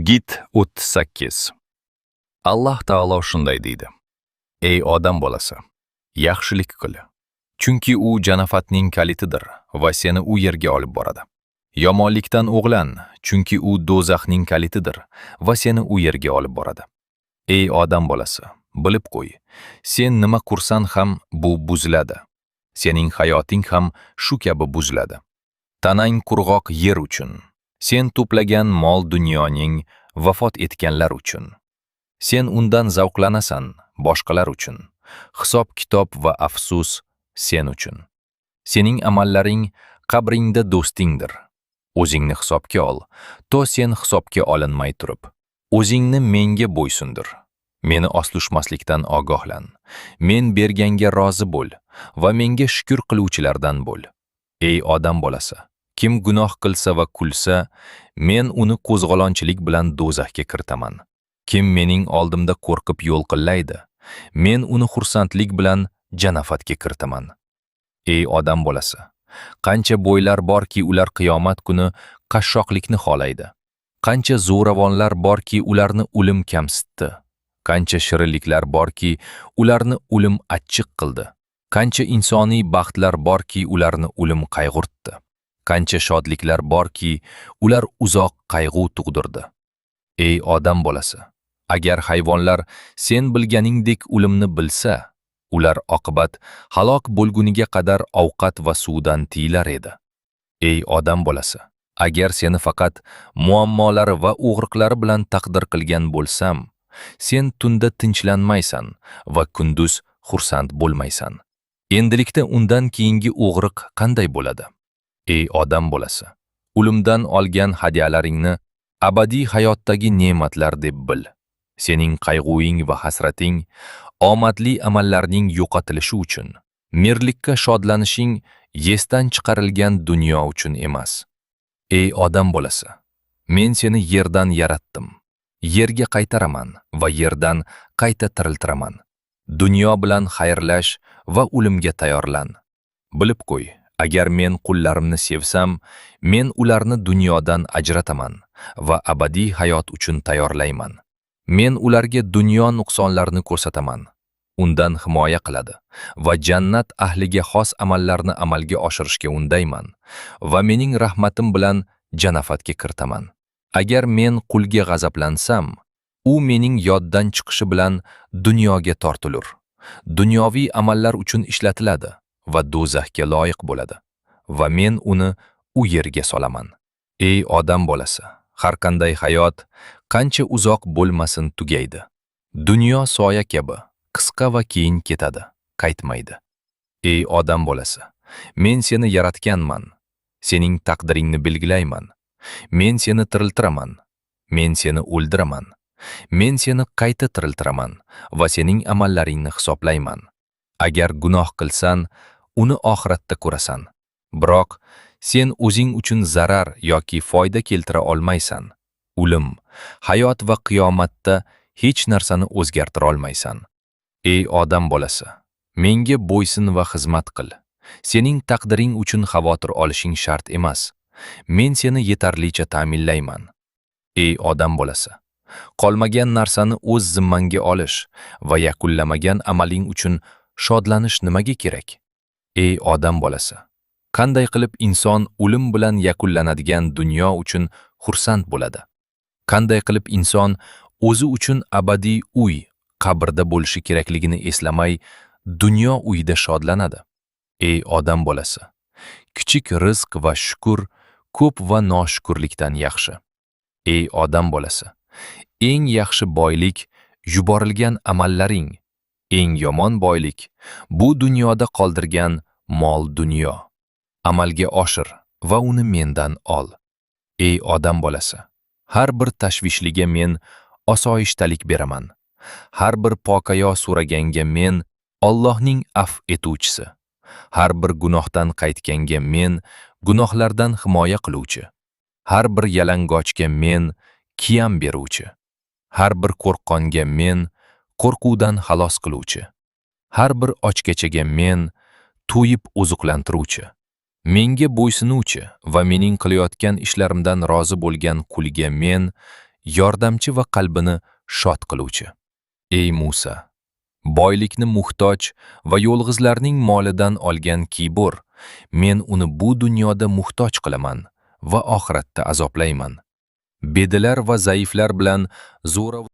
Git 38. Alloh taolo shunday deydi: Ey odam bolasi, yaxshilik qil. Chunki u jannafatning kalitidir va seni u yerga olib boradi. Yomonlikdan o'g'lan, chunki u do'zaxning kalitidir va seni u yerga olib boradi. Ey odam bolasi, bilib qo'y, sen nima qursan ham bu buziladi. Sening hayoting ham shu kabi buziladi. Tanang qurg'oq yer uchun, sen to'plagan mol dunyoning vafot etganlar uchun. Sen undan zavqlanasan boshqalar uchun. Hisob-kitob va afsus sen uchun. Sening amallaring qabringda do'stingdir. O'zingni hisobga ol, to sen hisobga olinmay turib. O'zingni menga bo'ysundir. Meni oslushmaslikdan ogohlan. Men berganga rozi bo'l va menga shukr qiluvchilardan bo'l. Ey odam bolasi, kim gunoh qilsa va kulsa, men uni qo'zg'olonchilik bilan do'zaxga kiritaman. Kim mening oldimda qo'rqib yo'lqillaydi, men uni xursandlik bilan jannafatga kiritaman. Ey odam bolasi, qancha bo'ylar borki, ular qiyomat kuni qashshoqlikni xohlaydi. Qancha zo'ravonlar borki, ularni o'lim kamsitdi. Qancha shirinliklar borki, ularni o'lim achchiq qildi. Qancha insoniy baxtlar borki, ularni o'lim qayg'urtdi. Qancha shodliklar borki, ular uzoq qayg'u tug'dirdi. Ey odam bolasi, agar hayvonlar sen bilganingdek o'limni bilsa, ular oqibat halok bo'lguniga qadar ovqat va suvdan tiyilar edi. Ey odam bolasi, agar seni faqat muammolari va o'g'riqlari bilan taqdir qilgan bo'lsam, sen tunda tinchlanmaysan va kunduz xursand bo'lmaysan. Endilikda undan keyingi o'g'riq qanday bo'ladi? Ey odam bolasi, o'limdan olgan hadyalaringni abadiy hayotdagi ne'matlar deb bil. Sening qayg'uing va hasrating omadli amallarning yo'qotilishi uchun, mirlikka shodlanishing esdan chiqarilgan dunyo uchun emas. Ey odam bolasi, men seni yerdan yaratdim. Yerga qaytaraman va yerdan qayta tiriltiraman. Dunyo bilan xayrlash va o'limga tayyorlan. Bilib qo'y, agar men qullarimni sevsam, men ularni dunyodan ajrataman va abadiy hayot uchun tayyorlayman. Men ularga dunyo nuqsonlarini ko'rsataman. Undan himoya qiladi va jannat ahliga xos amallarni amalga oshirishga undayman va mening rahmatim bilan jannafatga kiritaman. Agar men qulga g'azablansam, u mening yoddan chiqishi bilan dunyoga tortilur. Dunyoviy amallar uchun ishlatiladi va do'zaxga loyiq bo'ladi va men uni u yerga solaman. Ey odam bolasi, har qanday hayot qancha uzoq bo'lmasin tugaydi. Dunyo soya kabi qisqa va keyin ketadi, qaytmaydi. Ey odam bolasi, men seni yaratganman, sening taqdiringni belgilayman. Men seni tiriltiraman, men seni o'ldiraman. Men seni qayta tiriltiraman va sening amallaringni hisoblayman. Agar gunoh qilsan, uni oxiratda ko'rasan. Biroq sen o'zing uchun zarar yoki foyda keltira olmaysan. O'lim, hayot va qiyomatda hech narsani o'zgartira olmaysan. Ey odam bolasi, menga bo'ysun va xizmat qil. Sening taqdiring uchun xavotir olishing shart emas. Men seni yetarlicha ta'minlayman. Ey odam bolasi, qolmagan narsani o'z zimmangga olish va yakunlamagan amaling uchun shodlanish nimaga kerak? Ey odam bolasi, qanday qilib inson o'lim bilan yakunlanadigan dunyo uchun xursand bo'ladi? Qanday qilib inson o'zi uchun abadiy uy qabrda bo'lishi kerakligini eslamay, dunyo uyida shodlanadi? Ey odam bolasi, kichik rizq va shukr ko'p va noshukrlikdan yaxshi. Ey odam bolasi, eng yaxshi boylik yuborilgan amallaring, eng yomon boylik bu dunyoda qoldirgan mol dunyo. Amalga oshir va uni mendan ol. Ey odam bolasi, har bir tashvishliga men osoyishtalik beraman. Har bir pokayo so'raganga men Allohning afv etuvchisi. Har bir gunohdan qaytganga men gunohlardan himoya qiluvchi. Har bir yalang'ochga men kiyam beruvchi. Har bir qo'rqqonga men qo'rquvdan xalos qiluvchi. Har bir ochgachaga men to'yib oziqlantiruvchi. Menga bo'ysunuvchi va mening qilayotgan ishlarimdan rozi bo'lgan qulga men Yordamchi va qalbini shod qiluvchi. Ey Musa, boylikni muhtoj va yolg'izlarning molidan olgan kibor, men uni bu dunyoda muhtoj qilaman va oxiratda azoblayman. Bedalar va zaiflar bilan zo'ravon